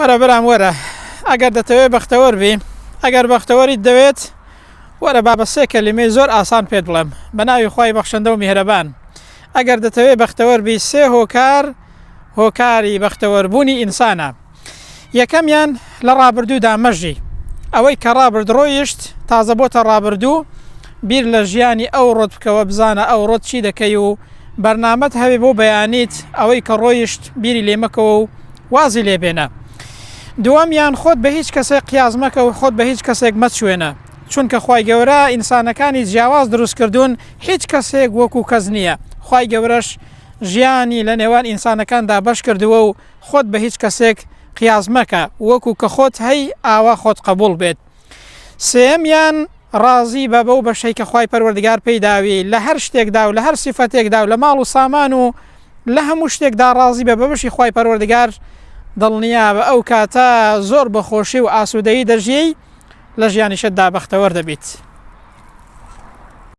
وەرە برام وەرە ئەگەر دەتەوێت بەختەوەر بی ئەگەر بەختەوەریت دەوێت وەرە با بە سێ کەلیمەی زۆر ئاسان پێت بڵێم بە ناوی خوای بەخشندە و میهرەبان ئەگەر دەتەوێت بەختەوەر بی سێ هۆکار هۆکاری بەختەوەربوونی ئینسانە یەکەمیان لە ڕابردوودا مەژی ئەوەی کە ڕابرد ڕۆیشت تازە بۆتە ڕابردوو بیر لە ژیانی ئەو ڕۆت بکەوە بزانە ئەو ڕۆت چی دەکەی و بەرنامەت هەبێ بۆ بەیانیت ئەوەی کە ڕۆیشت بیری لێ مەکەوە و وازی لێ بێنە. دووەمیان خۆت بە هیچ کەسێک قیاس مەکە و خۆت بە هیچ کەسێک مەچوێنە چونکە خوای گەورە ئینسانەکانی جیاواز دروست کردوون هیچ کەسێک وەکو کەس نییە خوای گەورەش ژیانی لە نێوان ئینسانەکاندا بەش کردووە و خۆت بە هیچ کەسێک قیاس مەکە وەکو کە خۆت هەی ئاوا خۆت قبوڵ بێت. سێیەمیان، ڕازی بە بەو بەشەی کە خوای پەروەردگار پێی داوی لە هەر شتێکدا و لە هەر سیفەتێکدا و لە ماڵ و سامان و لە هەموو شتێکدا ڕازی بە بە بەشی خوای پەروەردگار دڵنیابە ئەو کاتە زۆر بە خۆشی و ئاسوودەیی دەژیێی لە ژیانیشتدا بەختەوەر دەبیت.